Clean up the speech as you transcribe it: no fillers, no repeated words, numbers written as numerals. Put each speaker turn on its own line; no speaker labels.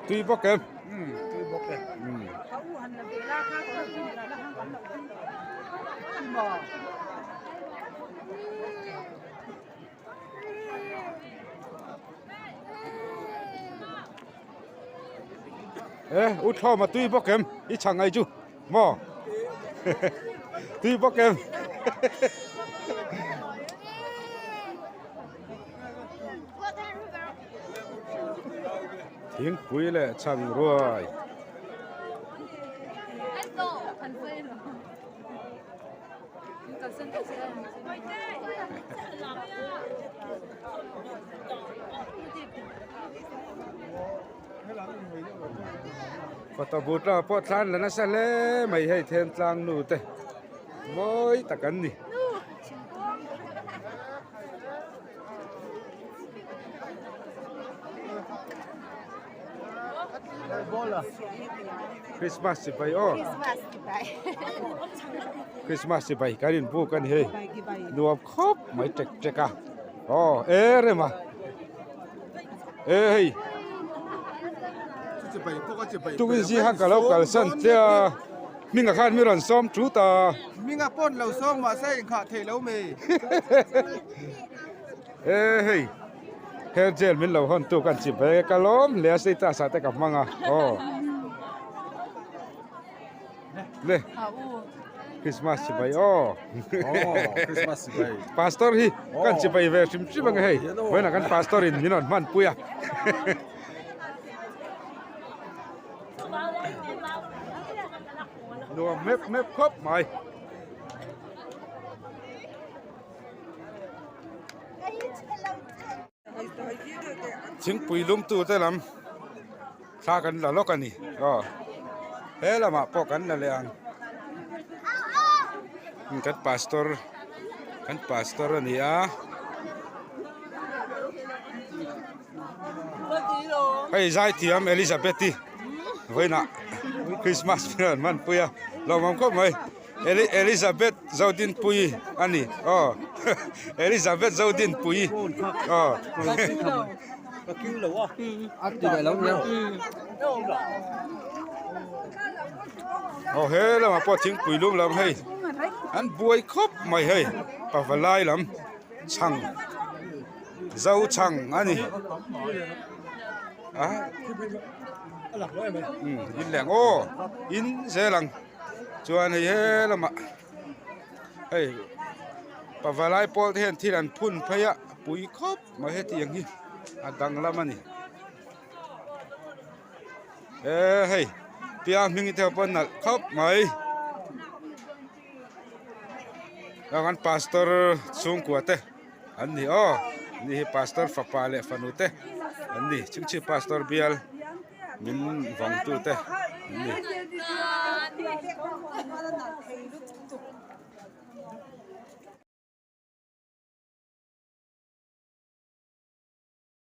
Tui bawk em?
Tui bawk e.
E u thlawm a tui bawk em? I chhang ai chu maw? Tui bawk em? Thingpui leh chhang ruai. Photo booth lamah pawh thlan la nasa hle mai hei then tlang nu te mawi tak an ni. Christmas sipai aw Christmas sipai kan in buk ani hei nuam khawp mai tek tek a aw e rem a e hei tukin zing khan ka lo kalsan che a hmingah khan mi rawn sawm thut a
hmingah pawh lo sawm mahse inkhah theih lo mai
E hei hair gel min lo hawn tu kan chip ve ka lawm hle a status ah te ka hmang a aw le Christmas chibai aw
Christmas chibai
pastor hi kan chibai ve hrim hrim ang hei vawiinah kan pastor in min rawn hman pui a nuam mep mep khawp mai. Thingpui lum tu te lam thla kan la lawk a ni aw he lamah pawh kan la leh ang kan pastor kan pastor a ni a hei zaithiam Elizabeth-i vawiinah Christmas an hmanpui a lawmawm khawp mai. Elizabeth Zodinpuii a ni aw Elizabeth Zodinpuii aw aw he lamah pawh thingpui lum lam hei an buai khawp mai hei pavalai lam chhang zo chhang a ni a in leng aw in zel ang. Chuan hei he lamah hei pavalai pawl te hian thil an phun phei a pui khawp mai hetiang hi a danglam a ni e hei piang hming te pawh a nalh khawp mai kan pastor chhungkua te an ni aw ni hi pastor fapa leh fanu te an ni chhingchhip pastor bial. Min vawngtu te an ni.